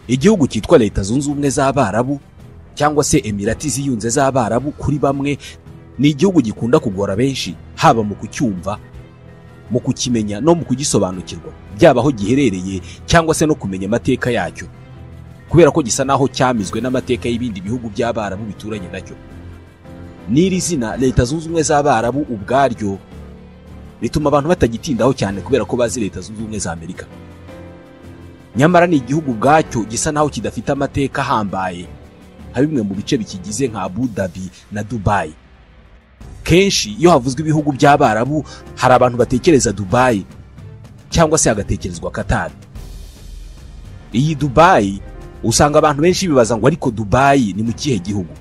Igihugu cyitwa Leta Zunze Ubumwe z'Abarabu cyangwa se Emirati ziyunze z'Abarabu kuri bamwe ni igihugu gikunda kugora benshi, haba mu kucyumva, mu kukimenya no mu kugisobanukirwa, byaba aho giherereye cyangwa se no kumenya amateka yacyo, kubera ko gisa naho cyamizwe n'amateka y'ibindi bihugu by'Abarabu bituranye nacyo. N'iri zina Leta Zunze Ubumwe z'Abarabu ubwaryo rituma abantu batagitindaho cyane kubera ko bazi Leta Zunze Ubumwe za Amerika. Nyamara ni igihugu ubwacyo gisa naho kidafite amateka ahambaye nka bimwe mu bice bikigize nka Abu Dhabi na Dubai. Kenshi iyo havuzwe ibihugu by'Abarabu hari abantu batekereza Dubai cyangwa se hagatekerezwa Qatar. Iyi Dubai usanga abantu benshi bibaza ngo ariko Dubai ni mu kihe gihugu?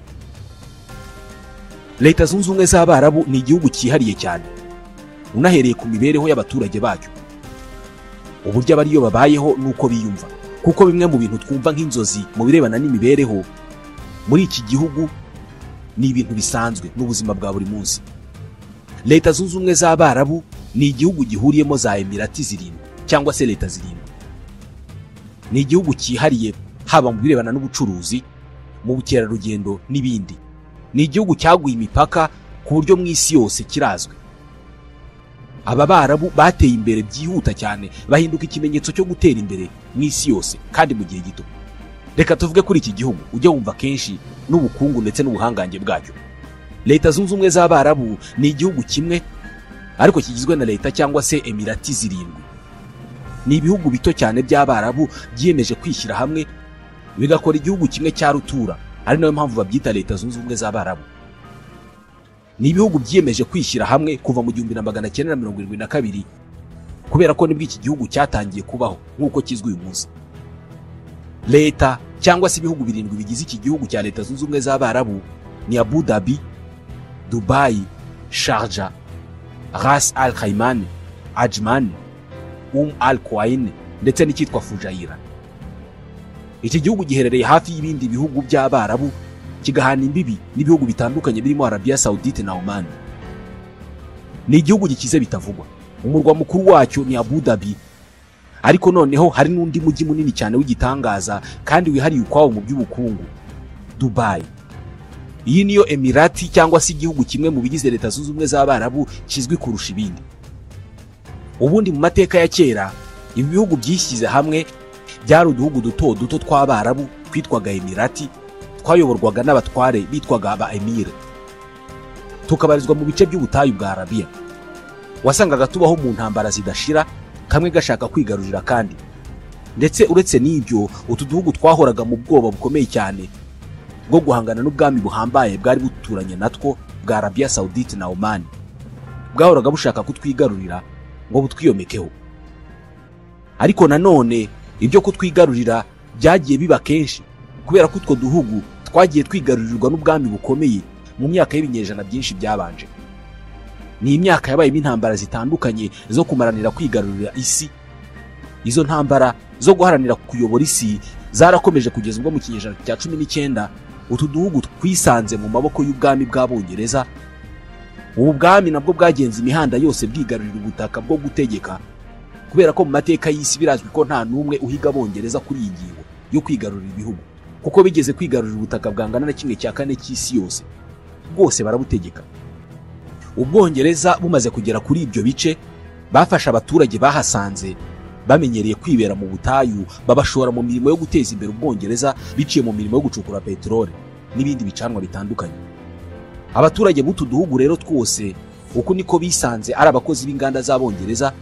Leta Zunze Ubumwe z'Abarabu ni igihugu cyihariye cyane, unahereye ku mibereho y'abaturage bacyo, uburyo abariyo babayeho nuko biyumva, kuko bimwe mu bintu twumva nk'inzozi mu birebana n'imibereho muri iki gihugu ni ibintu bisanzwe n'ubuzima bwa buri munsi. Leta Zunze Ubumwe z'Abarabu ni igihugu gihuriyemo za Emirati zirindwi cyangwa se leta zirindwi. Ni igihugu cyihariye haba mu birebana n'ubucuruzi, mu bukerarugendo n'ibindi. Ni igihugu cyaguye imipaka ku buryo mu isi yose kirazwi. Aba Barabu bateye imbere byihuta cyane, bahinduka ikimenyetso cyo gutera imbere mu isi yose kandi mu gihe gito. Reka tuvuge kuri iki gihugu ujya wumva kenshi n'ubukungu ndetse n'ubuhangange bwacyo. Leta Zunze Ubumwe z'Abarabu ni igihugu kimwe ariko kigizwe na leta cyangwa se Emirati zirindwi. Ni ibihugu bito cyane by'Abarabu byiyemeje kwishyira hamwe bigakora igihugu kimwe cya rutura, ari nayo mpamvu babyita Leta Zunze Ubumwe z'Abarabu. Ni ibihugu byiyemeje kwishyira hamwe kuva mu 1972, kubera ko nibwo iki gihugu cyatangiye kubaho nk'uko kizwi uyu munsi. Leta cyangwa se ibihugu birindwi bigize iki gihugu cya Leta Zunze Ubumwe z'Abarabu ni Abu Dhabi, Dubai, Sharjah, Ras Al Khaimah, Ajman, Al Quwain ndetse n'icyitwa Fujairah. Iki gihugu giherereye hafi y'ibindi bihugu by'Abarabu, kigahana imbibi n'ibihugu bitandukanye birimo Arabia Saudite na Oman. Ni igihugu gikize bitavugwa. Umurwa mukuru wacyo ni Abu Dhabi, ariko noneho hari n'undi mujyi munini cyane w'igitangaza kandi wihariye ukwawo mu by'ubukungu, Dubai. Iyi niyo Emirati cyangwa se igihugu kimwe mu bigize Leta Zunze Ubumwe z'Abarabu kizwi kurusha ibindi. Ubundi mu mateka ya kera ibi bihugu byishyize hamwe byari uduhugu duto duto tw'Abarabu twitwaga Emirati, twayoborwaga n'abatware bitwaga aba emir, tukabarizwa mu bice by'ubutayu bwa Arabiya. Wasangaga tubaho mu ntambara zidashira, kamwe gashaka kwigarurira kandi. Ndetse uretse n'ibyo, utu duhugu twahoraga mu bwoba bukomeye cyane bwo guhangana n'ubwami buhambaye bwari buturanye natwo bwa Arabia Saudite na Oman, bwahoraga bushaka kutwigarurira ngo butwiyomekeho. Ariko nanone ibyo kutwigarurira byagiye biba kenshi, kubera ko utwo duhugu twagiye twigarurirwa n'ubwami bukomeye mu myaka y'ibinyejana byinshi byabanje. Ni imyaka yabayemo intambara zitandukanye zo kumaranira kwigarurira isi. Izo ntambara zo guharanira kuyobora isi zarakomeje kugeza ubwo mu kinyejana cya 19 utu duhugu twisanze mu maboko y'ubwami bw'Abongereza. Ubu bwami nabwo bwagenze imihanda yose bwigarurira ubutaka bwo gutegeka, kubera ko mu mateka y'isi birazwi ko nta n'umwe uhiga Abongereza kuri iyi ngingo yo kwigarurira ibihugu, kuko bigeze kwigarurira ubutaka bwangana na 1/4 cy'isi yose, bwose barabutegeka. Ubwongereza bumaze kugera kuri ibyo bice, bafasha abaturage bahasanze bamenyereye kwibera mu butayu, babashora mu mirimo yo guteza imbere Ubwongereza biciye mu mirimo yo gucukura peteroli n'ibindi bicanwa bitandukanye. Abaturage b'utu duhugu rero twose uko niko bisanze ari abakozi b'inganda z'Abongereza,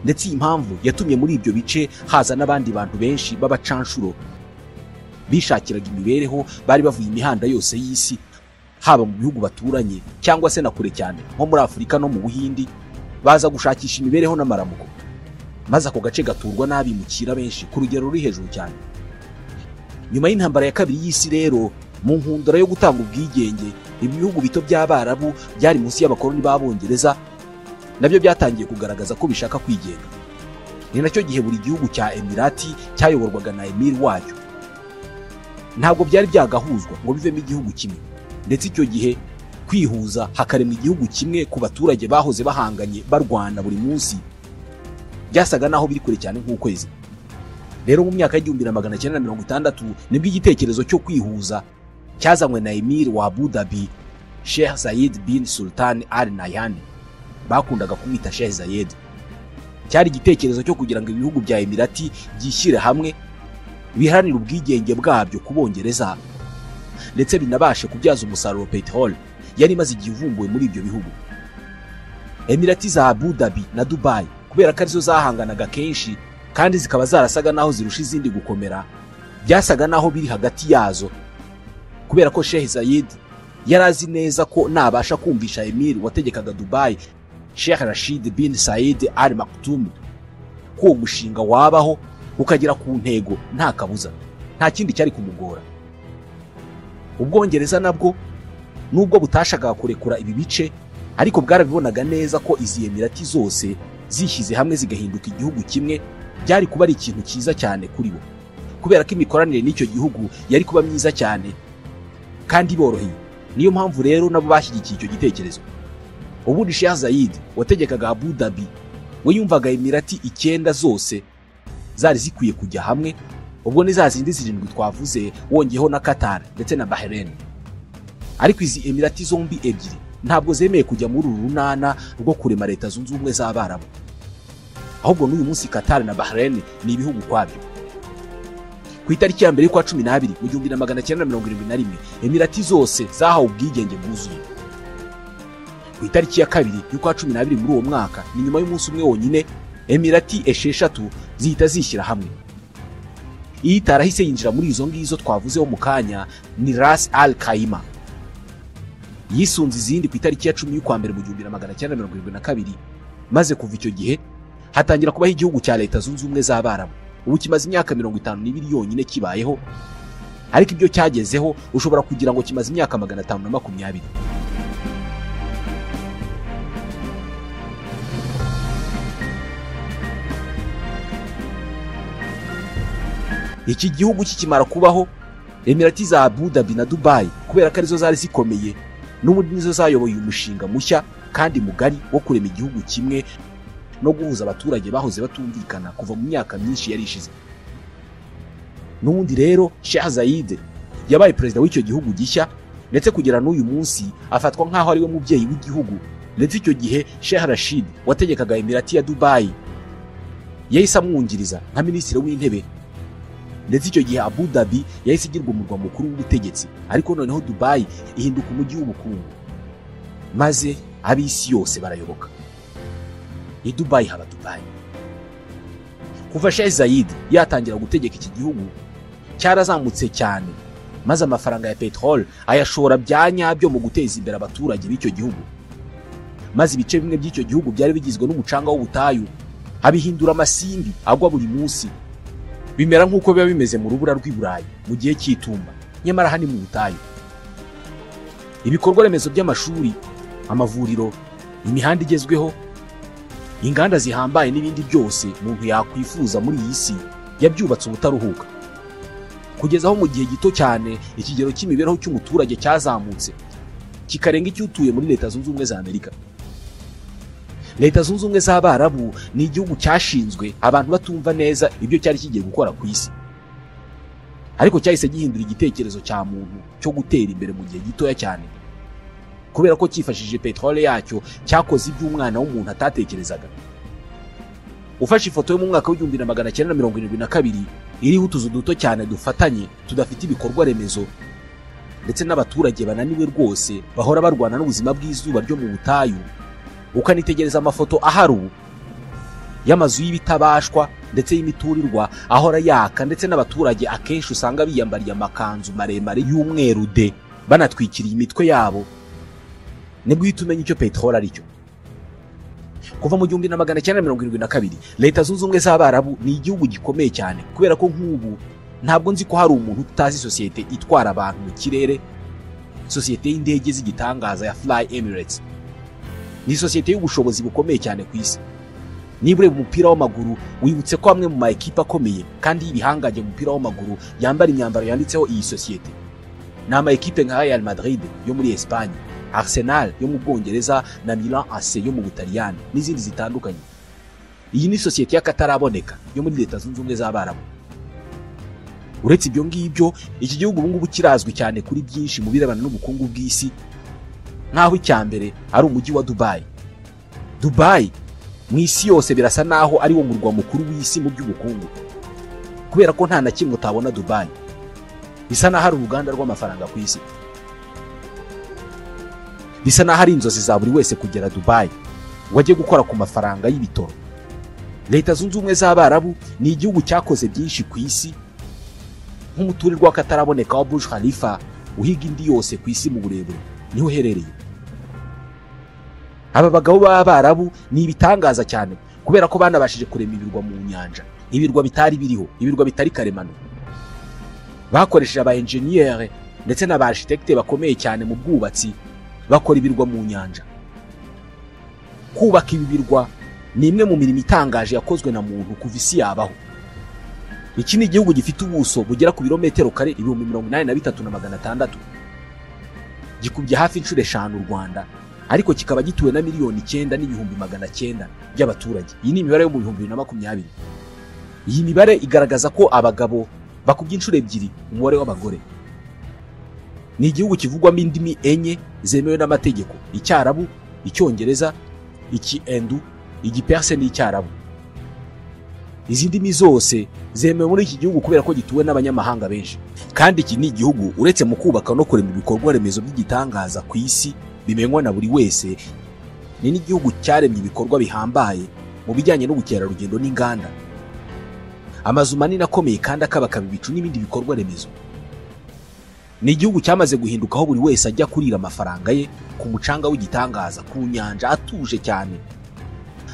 ndetse iyi mpamvu yatumye muri ibyo bice haza n'abandi bantu benshi b'abacanshuro bishakiraga imibereho, bari bavuye imihanda yose y'isi, haba mu bihugu baturanye cyangwa se na kure cyane nko muri Afurika no mu Buhindi, baza gushakisha imibereho n'amaramuko, maze ako gace gaturwa n'abimukira benshi ku rugero ruri hejuru cyane. Nyuma y'intambara ya kabiri y'isi rero, mu nkundura yo gutanga ubwigenge, ibi bihugu bito by'Abarabu byari munsi y'abakoloni b'Abongereza nabyo byatangiye kugaragaza ko bishaka kwigenga. Ni nacyo gihe buri gihugu cya Emirati cyayoborwaga na emir wacyo. Ntabwo byari byagahuzwa ngo bivemo igihugu kimwe, ndetse icyo gihe kwihuza hakaremwa igihugu kimwe ku baturage bahoze bahanganye barwana buri munsi byasaga naho biri kure cyane nk'ukwezi. Rero mu myaka y'1960 nibwo igitekerezo cyo kwihuza cyazanywe na Emir wa Abu Dhabi, Sheikh Zayed bin Sultan Al Nahyan, bakundaga kumwita Sheikh Zayed. Cyari igitekerezo cyo kugira ngo ibihugu bya Emirati byishyire hamwe biharanire ubwigenge bwabyo ku Bongereza, ndetse binabashe kubyaza umusaruro petrol yari imaze igihe ivumbuwe muri ibyo bihugu. Emirati za Abu Dhabi na Dubai, kubera ko arizo zahanganaga kenshi kandi zikaba zarasaga naho zirusha izindi gukomera, byasaga naho biri hagati yazo, kubera ko Sheikh Zayed yarazi neza ko nabasha kumvisha Emir wategekaga Dubai, Sheikh Rashid bin Said Al Maktoum, ko uwo mushinga wabaho ukagera ku ntego nta kabuza, nta kindi cyari kumugora. Ubwongereza nabwo nubwo butashakaga kurekura ibi bice, ariko bwarabibonaga neza ko izi Emirati zose zishyize hamwe zigahinduka igihugu kimwe byari kuba ari ikintu cyiza cyane kuri bo, kubera ko imikoranire n'icyo gihugu yari kuba myiza cyane kandi boroheye. Niyo mpamvu rero nabo bashyigikiye icyo gitekerezo. Ubundi Sheikh Zayed wategekaga Abu Dhabi we yumvaga Emirati 9 zose zari zikwiye kujya hamwe, ubwo ni za zindi 7 twavuze wongeyeho na Qatar ndetse na Bahrain. Ariko izi Emirati zombi 2 ntabwo zemeye kujya muri uru runana rwo kurema Leta Zunze Ubumwe z'Abarabu, ahubwo n'uyu munsi Qatar na Bahrain ni ibihugu kwabyo. Ku itariki ya mbere y'ukwa 12 mu 1971 Emirati zose zahawe ubwigenge bwuzuye. Ku itariki ya 2 y'ukwa 12 muri uwo mwaka, ni nyuma y'umunsi umwe wonyine, Emirati 6 zihita zishyira hamwe. Iyi itarahise yinjira muri izo ngizo twavuzeho mu kanya ni Ras Al Khaimah, yisunze izindi ku itariki ya 10 y'ukwa mbere mu 1972, maze kuva icyo gihe hatangira kubaho igihugu cya Leta Zunze Ubumwe z'Abarabu. Ubu kimaze imyaka 52 yonyine kibayeho, ariko ibyo cyagezeho ushobora kugira ngo kimaze imyaka 520. Iki gihugu kikimara kubaho, Emirati za Abu Dhabi na Dubai, kubera ko arizo zari zikomeye, n'ubundi nizo zayoboye umushinga mushya kandi mugari wo kurema igihugu kimwe no guhuza abaturage bahoze batumvikana kuva mu myaka myinshi yari ishize. N'ubundi rero Sheikh Zayed yabaye perezida w'icyo gihugu gishya, ndetse kugera n'uyu munsi afatwa nk'aho ari we mubyeyi w'igihugu. Ndetse icyo gihe Sheikh Rashid wategekaga Emirati ya Dubai yahise amwungiriza nka minisitiri w'intebe, ndetse icyo gihe Abu Dhabi yahise igirwa umurwa mukuru w'ubutegetsi, ariko noneho Dubai ihinduka umujyi w'ubukungu, maze ab'isi yose barayoboka. I Dubai haba Dubai. Kuva Sheikh Zayed yatangira gutegeka iki gihugu cyarazamutse cyane, maze amafaranga ya petrol ayashora bya nyabyo mu guteza imbere abaturage b'icyo gihugu, maze ibice bimwe by'icyo gihugu byari bigizwe n'umucanga w'ubutayu abihindura amasimbi agwa buri munsi, bimera nk'uko biba bimeze mu rubura rw'i Burayi mu gihe cy'itumba, nyamara hani mu butayu. Ibikorwa remezo by'amashuri, amavuriro, imihanda igezweho, inganda zihambaye n'ibindi byose umuntu yakwifuza muri iyi si yabyubatse ubutaruhuka, kugeza aho mu gihe gito cyane ikigero cy'imibereho cy'umuturage cyazamutse kikarenga icyutuye muri Leta Zunze Ubumwe za Amerika. Leta Zunze Ubumwe z'Abarabu ni igihugu cyashinzwe abantu batumva neza ibyo cyari kigiye gukora ku isi, ariko cyahise gihindura igitekerezo cya muntu cyo gutera imbere mu gihe gitoya cyane, kubera ko cyifashishije petrole yacyo cyakoze iby'umwana w'umuntu atatekerezaga. Ufashe ifoto yo mu mwaka w'1972 iriho utuzu duto cyane dufatanye tudafite ibikorwa remezo, ndetse n'abaturage bananiwe rwose bahora barwana n'ubuzima bw'izuba ryo mu butayu, ukanitegereza amafoto ahari ubu y'amazu y'ibitabashwa ndetse y'imiturirwa ahora yaka, ndetse n'abaturage akenshi usanga biyambariye amakanzu maremare y'umweru de banatwikiriye imitwe yabo, nibwo uhita umenya icyo petrol ari cyo. Kuva mu 1972 Leta Zunze Ubumwe z'Abarabu ni igihugu gikomeye cyane, kubera ko nk'ubu ntabwo nzi ko hari umuntu utazi sosiyete itwara abantu mu kirere, sosiyete y'indege z'igitangaza ya Fly Emirates. Ni sosiyete y'ubushobozi bukomeye cyane ku isi. Niba ureba umupira w'amaguru wibutse ko amwe mu ma ekipe akomeye kandi y'ibihangange mu mupira w'amaguru yambara imyambaro yanditseho iyi sosiyete. Ni ama ekipe nka Real Madrid yo muri Espagne, Arsenal yo mu Bwongereza na Milan AC yo mu Butaliyani n'izindi zitandukanye. Iyi ni sosiyete y'akataraboneka yo muri Leta Zunze Ubumwe z'Abarabu. Uretse ibyo ngibyo, iki gihugu ubu ngubu kirazwi cyane kuri byinshi mu birebana n'ubukungu bw'isi, nk'aho icya mbere ari umujyi wa Dubai. Dubai mu isi yose birasa naho ari wo murwa mukuru w'isi mu by'ubukungu, kubera ko nta na kimwe utabona Dubai. Bisa naho ari uruganda rw'amafaranga ku isi. Bisa naho ari inzozi za buri wese kugera Dubai ngo ajye gukora ku mafaranga y'ibitoro. Leta Zunze Ubumwe z'Abarabu ni igihugu cyakoze byinshi ku isi, nk'umuturirwa w'akataraboneka wa Burj Khalifa uhiga indi yose ku isi mu burebure, niho uherereye. Aba bagabo b'Abarabu ni ibitangaza cyane kubera ko banabashije kurema ibirwa mu nyanja, ibirwa bitari biriho, ibirwa bitari karemano. Bakoresheje aba engineer ndetse n'aba architecte bakomeye cyane mu bwubatsi, bakora ibirwa mu nyanja. Kubaka ibi birwa ni imwe mu mirimo itangaje yakozwe na muntu kuva isi yabaho. Iki ni igihugu gifite ubuso bugera ku birometero kare 83,600, gikubye hafi inshuro 5 u Rwanda, ariko kikaba gituwe na 9,900,000 by'abaturage. Iyi ni imibare yo mu 2020. Iyi mibare igaragaza ko abagabo bakubye inshuro 2 umubare w'abagore. Ni igihugu kivugwamo indimi 4 zemewe n'amategeko: Icyarabu, Icyongereza, Ikiendu, Igiperse n'Icyarabu. Izi ndimi zose zemewe muri iki gihugu kubera ko gituwe n'abanyamahanga benshi. Kandi iki ni igihugu uretse mu kubaka no kurema ibikorwa remezo by'igitangaza ku isi bimenywa na buri wese, ni n'igihugu cyaremye ibikorwa bihambaye mu bijyanye n'ubukerarugendo n'inganda, amazu manini akomeye kandi akabakaba ibicu n'ibindi bikorwa remezo. Ni igihugu cyamaze guhinduka aho buri wese ajya kurira amafaranga ye ku mucanga w'igitangaza, ku nyanja atuje cyane,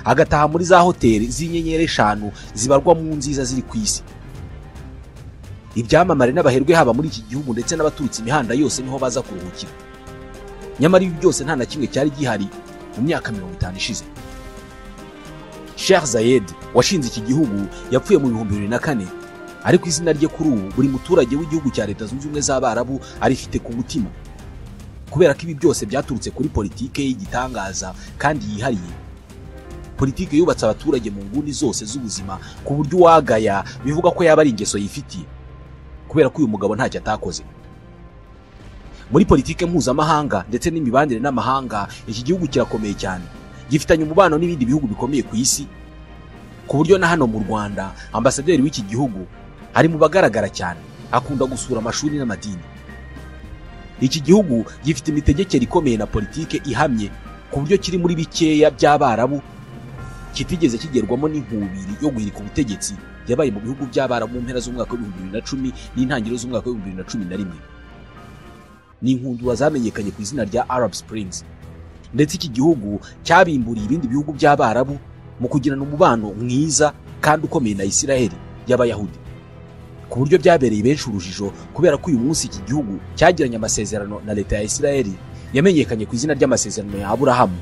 agataha muri za hoteli z'inyenyeri 5 zibarwa mu nziza ziri ku isi. Ibyamamare n'abaherwe haba muri iki gihugu ndetse n'abaturutse imihanda yose niho baza kuruhukira. Nyamara ibi byose nta na kimwe cyari gihari mu myaka 50 ishize. Sheikh Zayed washinze iki gihugu yapfuye mu 2004, ariko izina rye kuri ubu buri muturage w'igihugu cya Leta Zunze Ubumwe z'Abarabu arifite ku mutima, kubera ko ibi byose byaturutse kuri politike y'igitangaza kandi yihariye. Politike yubatse abaturage mu nguni zose z'ubuzima ku buryo uwagaya bivuga ko yaba ari ingeso yifitiye, kubera ko uyu mugabo ntacyo atakoze. Muri politike mpuzamahanga ndetse n'imibanire n'amahanga, iki gihugu kirakomeye cyane, gifitanye umubano n'ibindi bihugu bikomeye ku isi, ku buryo na hano mu Rwanda ambasaderi w'iki gihugu ari mu bagaragara cyane, akunda gusura amashuri n'amadini. Iki gihugu gifite imitegekere ikomeye na politike ihamye, ku buryo kiri muri bikeya by'Abarabu kitigeze kigerwamo n'inkubiri yo guhirika ubutegetsi yabaye mu bihugu by'Abarabu mu mpera z'umwaka wa 2010 n'intangiriro z'umwaka wa 2011. Ni inkundura zamenyekanye ku izina rya Arab Springs. Ndetse iki gihugu cyabimburiye ibindi bihugu by'Abarabu mu kugirana umubano mwiza kandi ukomeye na Isiraheli y'Abayahudi, ku buryo byabereye benshi urujijo, kubera ko uyu munsi iki gihugu cyagiranye amasezerano na leta ya Isiraheli yamenyekanye ku izina ry'amasezerano ya Aburahamu.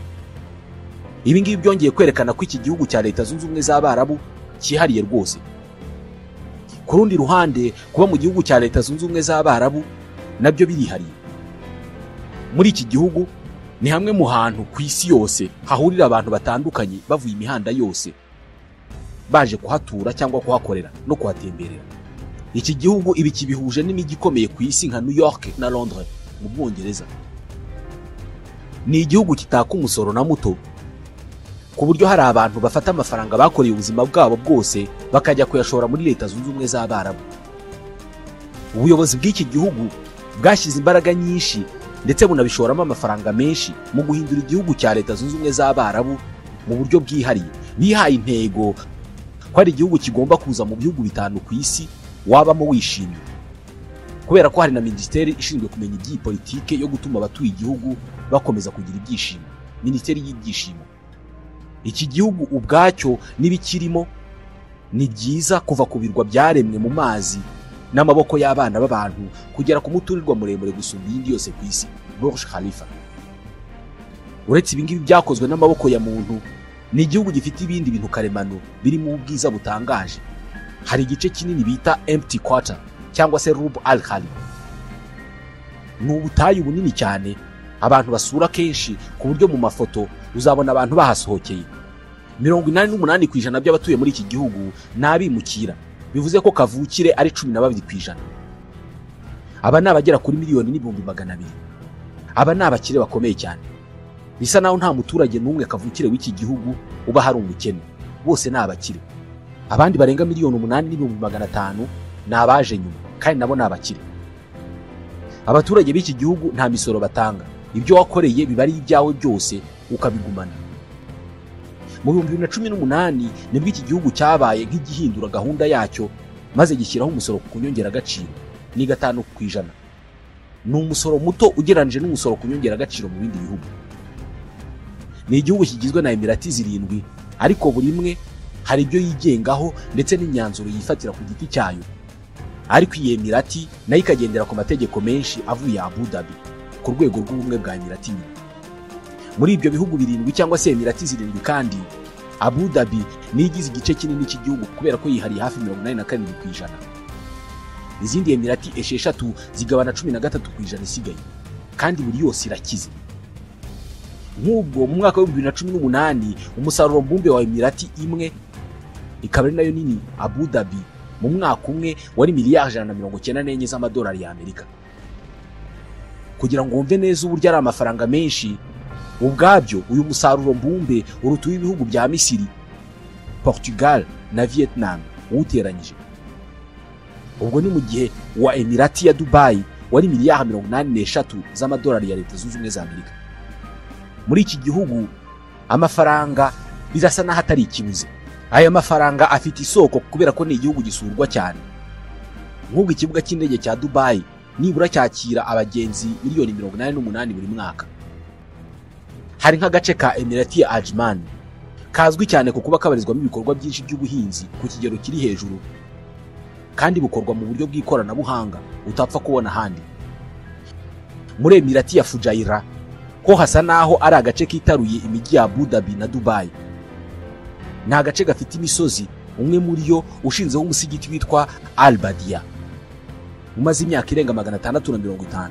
Ibi ngibi byongeye kwerekana ko iki gihugu cya Leta Zunze Ubumwe z'Abarabu cyihariye rwose. Ku rundi ruhande, kuba mu gihugu cya Leta Zunze Ubumwe z'Abarabu nabyo birihariye. Muri iki gihugu ni hamwe mu hantu ku isi yose hahurira abantu batandukanye bavuye imihanda yose baje kuhatura cyangwa kuhakorera no kuhatemberera. Iki gihugu ibi kibihuje n'imijyi ikomeye ku isi nka New York na Londres mu Bwongereza. Ni igihugu kitaka umusoro na muto, ku buryo hari abantu bafata amafaranga bakoreye ubuzima bwabo bwose bakajya kuyashora muri Leta Zunze Ubumwe z'Abarabu. Ubuyobozi bw'iki gihugu bwashyize imbaraga nyinshi ndetse bunabishoramo amafaranga menshi mu guhindura igihugu cya Leta Zunze Ubumwe z'Abarabu mu buryo bwihariye. Bihaye intego ko ari igihugu kigomba kuza mu bihugu 5 ku isi wabamo wishimye, kubera ko hari na minisiteri ishinzwe kumenya iby'iyi politike yo gutuma abatuye igihugu bakomeza kugira ibyishimo, minisiteri y'ibyishimo. Iki gihugu ubwacyo n'ibikirimo ni byiza, kuva ku birwa byaremwe mu mazi n'amaboko y'abana b'abantu kugera ku muturirwa muremure gusumba iyindi yose ku isi, Burj Khalifa. Uretse ibi ngibi byakozwe n'amaboko ya muntu, ni igihugu gifite ibindi bintu karemano birimo ubwiza butangaje. Hari igice kinini bita Empty Quarter cyangwa se Rub al Khali. Ni ubutayu bunini cyane abantu basura kenshi, ku buryo mu mafoto uzabona abantu bahasohokeye. 88% by'abatuye muri iki gihugu ni abimukira, Bivuze ko kavukire ari 12%. Aba ni abagera kuri 1,200,000. Aba ni abakire bakomeye cyane. Bisa naho nta muturage n'umwe kavukire w'iki gihugu uba hari umukene, bose ni abakire. Abandi barenga 8,500,000 ni abaje nyuma, kandi nabo ni abakire. Abaturage b'iki gihugu nta misoro batanga, ibyo wakoreye biba ari ibyawe byose ukabigumana. Mu 2018 nibwo iki gihugu cyabaye nk'igihindura gahunda yacyo, maze gishyiraho umusoro ku nyongeragaciro ni 5%. Ni umusoro muto ugereranije n'umusoro ku nyongeragaciro mu bindi bihugu. Ni igihugu kigizwe na Emirati 7, ariko buri imwe hari ibyo yigengaho ndetse n'imyanzuro yifatira ku giti cyayo. Ariko iyi Emirati nayo ikagendera ku mategeko menshi avuye Abu Dhabi ku rwego rw'ubumwe bwa Emirati nyine. Muri ibyo bihugu 7 cyangwa se Emirati 7 kandi, Abu Dhabi niyo igize igice kinini cy'igihugu kubera ko yihariye hafi 87%. Izindi Emirati 6 zigabana 13% isigaye, kandi buri yose irakize. Nk'ubwo mu mwaka wa 2018 umusaruro mbumbe wa Emirati imwe, ikaba ari nayo nini Abu Dhabi, mu mwaka umwe wari miliyari 194 z'amadolari ya Amerika. Kugira ngo wumve neza uburyo ari amafaranga menshi, ubwabyo uyu musaruro mbumbe uruta ibihugu bya Misiri, Portugal na Vietnam uwuteranyije. Ubwo ni mu gihe wa Emirati ya Dubai wari miliyari 83 z'amadolari ya Leta Zunze Ubumwe za Amerika. Muri iki gihugu amafaranga birasa n'aho atari ikibuze. Aya mafaranga afite isoko kubera ko ni igihugu gisurwa cyane. Nk'ubwo ikibuga cy'indege cya Dubai nibura cyakira abagenzi 88,000,000 buri mwaka. Hari nk'agace ka Emirati ya Ajman kazwi cyane ku kuba kabarizwamo ibikorwa byinshi by'ubuhinzi ku kigero kiri hejuru, kandi bukorwa mu buryo bw'ikoranabuhanga utapfa kubona ahandi. Muri Emirati ya Fujairah ko hasa naho ari agace kitaruye imijyi ya Abu Dhabi na Dubai. Ni agace gafite imisozi, umwe muri yo ushinzeho umusigiti witwa Al Badia, umaze imyaka irenga 650.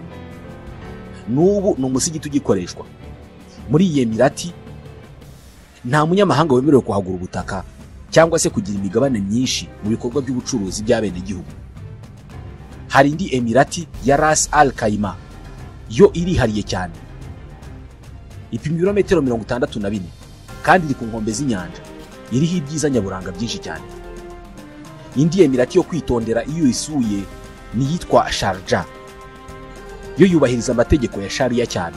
N'ubu ni umusigiti ugikoreshwa. Muri iyi Emirati nta munyamahanga wemerewe kuhagura ubutaka cyangwa se kugira imigabane myinshi mu bikorwa by'ubucuruzi by'abenegihugu. Hari indi Emirati ya Ras Al Khaimah, yo irihariye cyane. Ipima ibirometero 64 kandi iri ku nkombe z'inyanja, iriho ibyiza nyaburanga byinshi cyane. Indi Emirati yo kwitondera iyo isuye ni yitwa Sharjah. Yo yubahiriza amategeko ya Sharia cyane.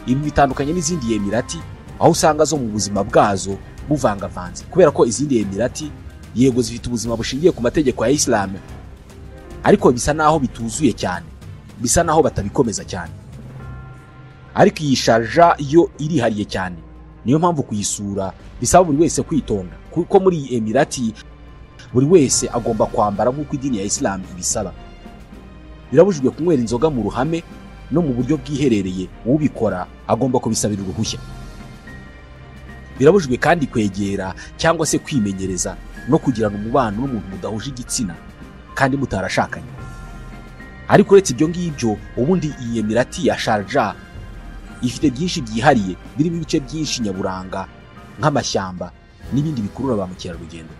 Ibi bitandukanye n'izindi Emirati aho usanga zo mu buzima bwazo buvangavanze, kubera ko izindi Emirati yego zifite ubuzima bushingiye ku mategeko ya Islam, ariko bisa naho bituzuye cyane, bisa naho batabikomeza cyane. Ariko iyi Sharjah yo irihariye cyane, niyo mpamvu kuyisura bisaba buri wese kwitonda, kuko muri iyi Emirati buri wese agomba kwambara nk'uko idini ya Islam ibisaba. Birabujijwe kunywera inzoga mu ruhame no mu buryo bwiherereye, ubikora agomba kubisabira uruhushya. Birabujijwe kandi kwegera cyangwa se kwimenyereza no kugirana umubano n'umuntu mudahuje igitsina kandi mutarashakanye. Ariko uretse ibyo ngibyo, ubundi iyi Emirati ya Sharjah ifite byinshi byihariye birimo ibice byinshi nyaburanga nk'amashyamba n'ibindi bikurura ba mukerarugendo.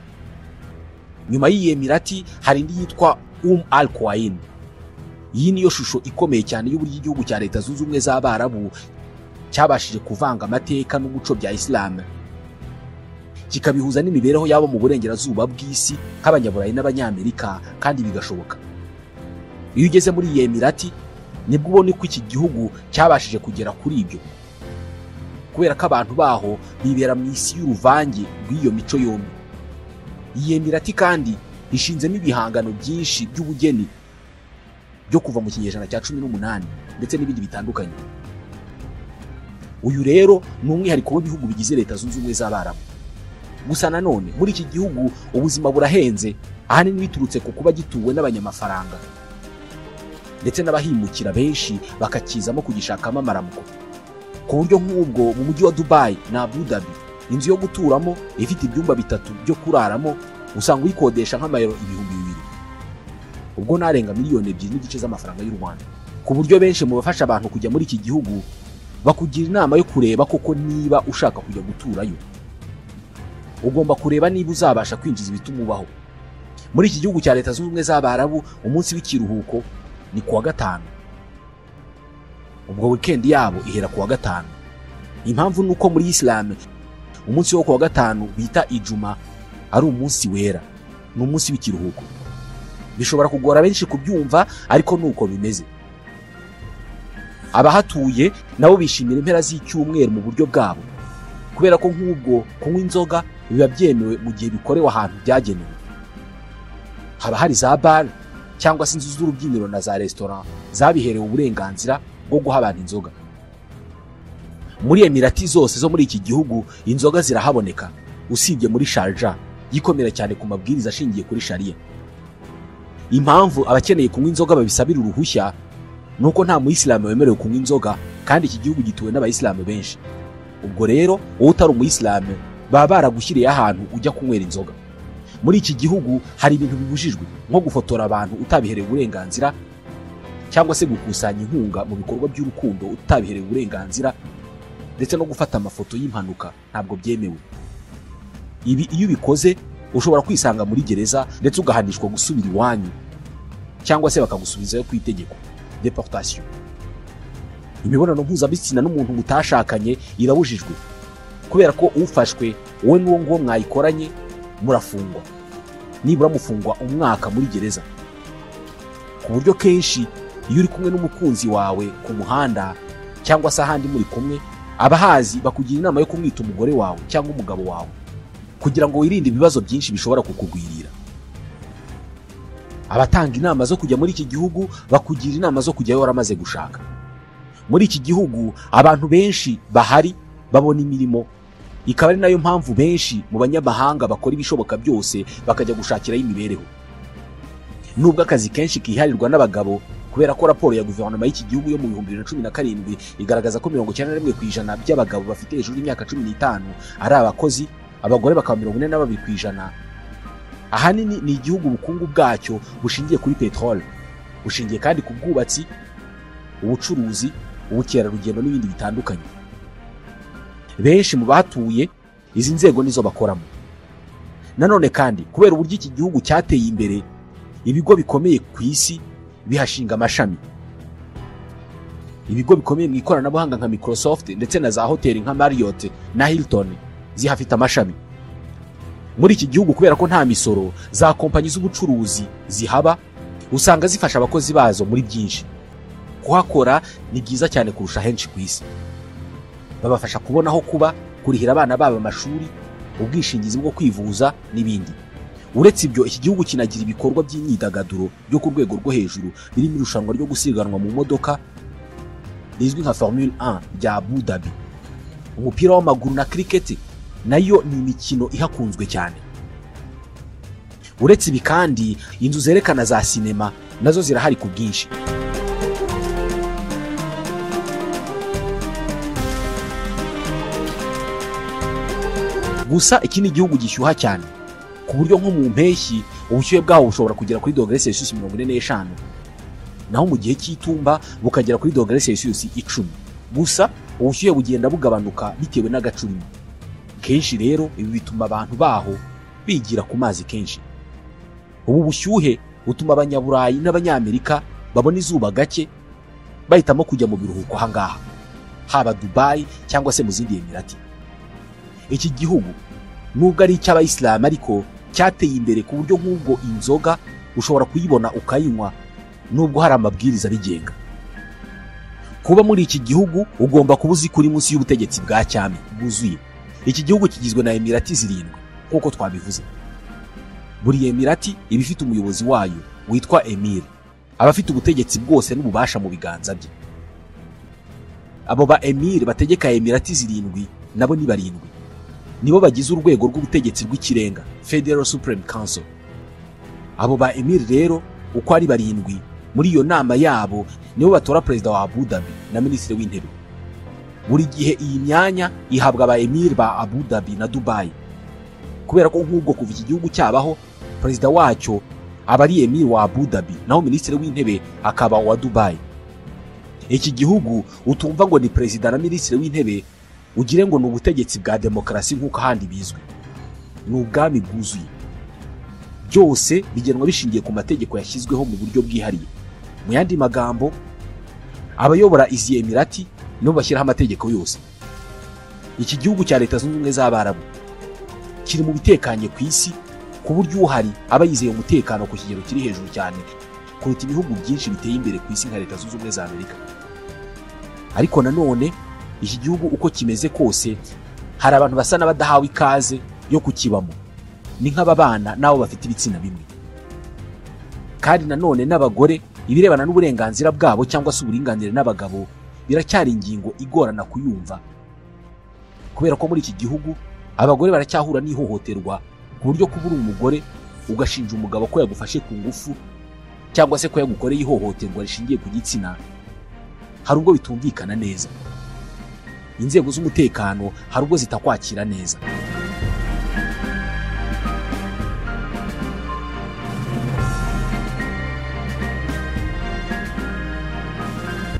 Nyuma y'iyi Emirati hari indi yitwa Al Quwain. Iyi niyo shusho ikomeye cyane y'uburyo igihugu cya Leta Zunze Ubumwe z'Abarabu cyabashije kuvanga amateka n'umuco bya Islam, kikabihuza n'imibereho yabo mu burengerazuba bw'isi nk'abanyaburayi n'abanyamerika, kandi bigashoboka. Iyo ugeze muri iyi Emirati nibwo ubona ko iki gihugu cyabashije kugera kuri ibyo, kubera ko abantu baho bibera mu isi y'uruvange rw'iyo mico yombi. Iyi Emirati kandi ishinzemo ibihangano byinshi by'ubugeni byo kuva mu kinyejana cya 18 ndetse n'ibindi bitandukanye. Uyu rero ni umwihariko w'ibihugu bigize Leta Zunze Ubumwe z'Abarabu. Gusa nanone muri iki gihugu ubuzima burahenze, ahanini biturutse ku kuba gituwe n'abanyamafaranga ndetse n'abahimukira benshi bakakizamo kugishakamo amaramuko. Ku buryo nk'ubwo mu mujyi wa Dubai na Abu Dhabi, inzu yo guturamo ifite ibyumba 3 byo kuraramo usanga uyikodesha nk'amayero 2000, ubwo narenga 2.5 miliyoni z'amafaranga y'u Rwanda. Ku buryo benshi mu bafasha abantu kujya muri iki gihugu bakugira inama yo kureba koko niba ushaka kujya guturayo. Ugomba kureba niba uzabasha kwinjiza ibituma ubaho. Muri iki gihugu cya Leta Zunze Ubumwe z'Abarabu umunsi w'ikiruhuko ni kuwa gatanu. Ubwo weekend yabo ihera kuwa gatanu. Impamvu nuko muri Islam umunsi wo kuwa gatanu bita Ijuma ari umunsi wera, ni umunsi w'ikiruhuko. Bishobora kugora benshi kubyumva ariko nuko bimeze. Abahatuye nabo bishimira impera z'icyumweru mu buryo bwabo, kubera ko nk'ubwo kunywa inzoga biba byemewe mu gihe bikorewe ahantu byagenewe. Haba hari za bar cyangwa se inzu z'urubyiniro na za restaurant zabiherewe uburenganzira bwo guha abantu inzoga. Muri Emirati zose zo muri iki gihugu inzoga zirahaboneka, usibye muri Sharjah yikomera cyane ku mabwiriza ashingiye kuri Sharia. Impamvu abakeneye kunywa inzoga babisabira uruhushya nuko nta muyisilamu wemerewe kunywa inzoga, kandi iki gihugu gituwe n'abayisilamu benshi. Ubwo rero wowe utari umuyisilamu baba baragushyiriye ahantu ujya kunywera inzoga. Muri iki gihugu hari ibintu bibujijwe nko gufotora abantu utabiherewe uburenganzira, cyangwa se gukusanya inkunga mu bikorwa by'urukundo utabiherewe uburenganzira, ndetse no gufata amafoto y'impanuka ntabwo byemewe. Ibi iyo ubikoze ushobora kwisanga muri gereza ndetse ugahanishwa gusubira iwanyu cyangwa se bakagusubizayo ku itegeko, deportation. Imibonano mpuzabitsina n'umuntu mutashakanye irabujijwe, kubera ko ufashwe wowe n'uwo nguwo mwayikoranye murafungwa, nibura mufungwa umwaka muri gereza. Ku buryo kenshi iyo uri kumwe n'umukunzi wawe ku muhanda cyangwa se ahandi muri kumwe, abahazi bakugira inama yo kumwita umugore wawe cyangwa umugabo wawe kugira ngo wirinde ibibazo byinshi bishobora kukugwirira. Abatanga inama zo kujya muri iki gihugu bakugira inama zo kujyayo waramaze gushaka. Muri iki gihugu abantu benshi bahari babona imirimo, ikaba ari nayo mpamvu benshi mu banyamahanga bakora ibishoboka byose bakajya gushakirayo imibereho. Nubwo akazi kenshi kiharirwa n'abagabo, kubera ko raporo ya guverinoma y'iki gihugu yo mu 2017 igaragaza ko 91% by'abagabo bafite hejuru y'imyaka 15 ari abakozi, abagore bakaba 42%. Ahanini ni igihugu ubukungu bwacyo bushingiye kuri petrole, bushingiye kandi ku bwubatsi, ubucuruzi, ubukerarugendo n'ibindi bitandukanye. Benshi mu batuye izi nzego nizo bakoramo. Nanone kandi kubera uburyo iki gihugu cyateye imbere, ibigo bikomeye ku isi bihashinga amashami. Ibigo bikomeye mu ikoranabuhanga nka Microsoft ndetse na za hoteli nka Marriott na Hilton zihafite amashami. Muri iki gihugu kubera ko nta misoro, za kompanyi z'ubucuruzi zihaba usanga zifasha abakozi bazo muri byinshi. Kuhakora ni byiza cyane kurusha henshi ku isi. Babafasha kubona aho kuba, kurihira abana babo amashuri, ubwishingizi bwo kwivuza n'ibindi. Uretse ibyo, iki gihugu kinagira ibikorwa by'imyidagaduro byo ku rwego rwo hejuru birimo irushanwa ryo gusiganwa mu modoka rizwi nka Formule 1 rya Abu Dhabi, umupira w'amaguru na cricket nayo ni imikino ihakunzwe cyane. Uretse ibi kandi, inzu zerekana za sinema nazo zirahari ku bwinshi. Gusa iki ni igihugu gishyuha cyane, ku buryo nko mu mpeshyi ubushyuhe bwaho bushobora kugera kuri dogere Celsius 45, naho mu gihe cy'itumba bukagera kuri dogere Celsius 10. Gusa ubushyuhe bugenda bugabanuka bitewe n'agacurimo. Kenshi rero ibi bituma abantu baho bigira ku mazi kenshi. Ubu bushyuhe butuma abanyaburayi n'abanyamerika babona izuba gake, bahitamo kujya mu biruhuko ahangaha, haba Dubai cyangwa se mu zindi Emirati. Iki gihugu nubwo ari icy'abayisilamu ariko cyateye imbere ku buryo nk'ubwo inzoga ushobora kuyibona ukayinywa nubwo hari amabwiriza abigenga. Kuba muri iki gihugu ugomba kuba uzi kuri munsi y'ubutegetsi bwa cyami bwuzuye. Iki gihugu kigizwe na Emirati 7 nk'uko twabivuze. Buri Emirati iba ifite umuyobozi wayo witwa Emir, aba afite ubutegetsi bwose n'ububasha mu biganza bye. Abo ba Emir bategeka Emirati 7 nabo ni 7. Nibo bagize urwego rw'ubutegetsi rw'ikirenga, Federal Supreme Council. Abo ba Emir rero uko ari 7 muri iyo nama yabo nibo batora perezida wa Abu Dhabi na minisitiri w'intebe. Buri gihe iyi myanya ihabwa aba Emir ba Abu Dhabi na Dubai, kubera ko nk'ubwo kuva iki gihugu cyabaho perezida wacyo aba ari Emir wa Abu Dhabi, naho minisitiri w'intebe akaba wa Dubai. Iki gihugu utumva ngo ni perezida na minisitiri w'intebe ugire ngo ni ubutegetsi bwa demokarasi nk'uko ahandi bizwi, ni ubwami bwuzuye. Byose bigenwa bishingiye ku mategeko yashyizweho mu buryo bwihariye. Mu yandi magambo, abayobora izi Emirati nibo bashyiraho amategeko yose. Iki gihugu cya Leta Zunze Ubumwe z'Abarabu kiri mu bitekanye ku isi, ku buryo uhari aba yizeye umutekano ku kigero kiri hejuru cyane kuruta ibihugu byinshi biteye imbere ku isi nka Leta Zunze Ubumwe za Amerika. Ariko nanone iki gihugu uko kimeze kose, hari abantu basa n'abadahawe ikaze yo kukibamo, ni nk'ababana n'abo bafite ibitsina bimwe. Kandi nanone n'abagore, ibirebana n'uburenganzira bwabo cyangwa se uburinganire n'abagabo biracyari ingingo igorana kuyumva, kubera ko muri iki gihugu abagore baracyahura n'ihohoterwa, ku buryo kuba uri umugore ugashinja umugabo ko yagufashe ku ngufu cyangwa se ko yagukoreye ihohoterwa rishingiye ku gitsina, hari ubwo bitumvikana neza. Inzego z'umutekano hari ubwo zitakwakira neza.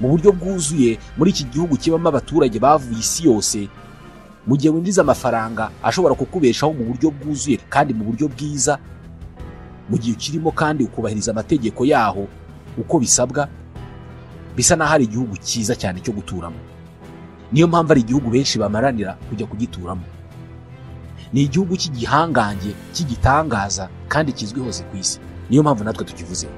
Mu buryo bwuzuye, muri iki gihugu kibamo abaturage bavuye isi yose, mu gihe winjiza amafaranga ashobora kukubeshaho mu buryo bwuzuye kandi mu buryo bwiza, mu gihe ukirimo kandi ukubahiriza amategeko yaho uko bisabwa, bisa n'aho ari igihugu cyiza cyane cyo guturamo. Niyo mpamvu ari igihugu benshi bamaranira kujya kugituramo. Ni igihugu cy'igihangange, cy'igitangaza kandi kizwi hose ku isi. Niyo mpamvu natwe tukivuzeho.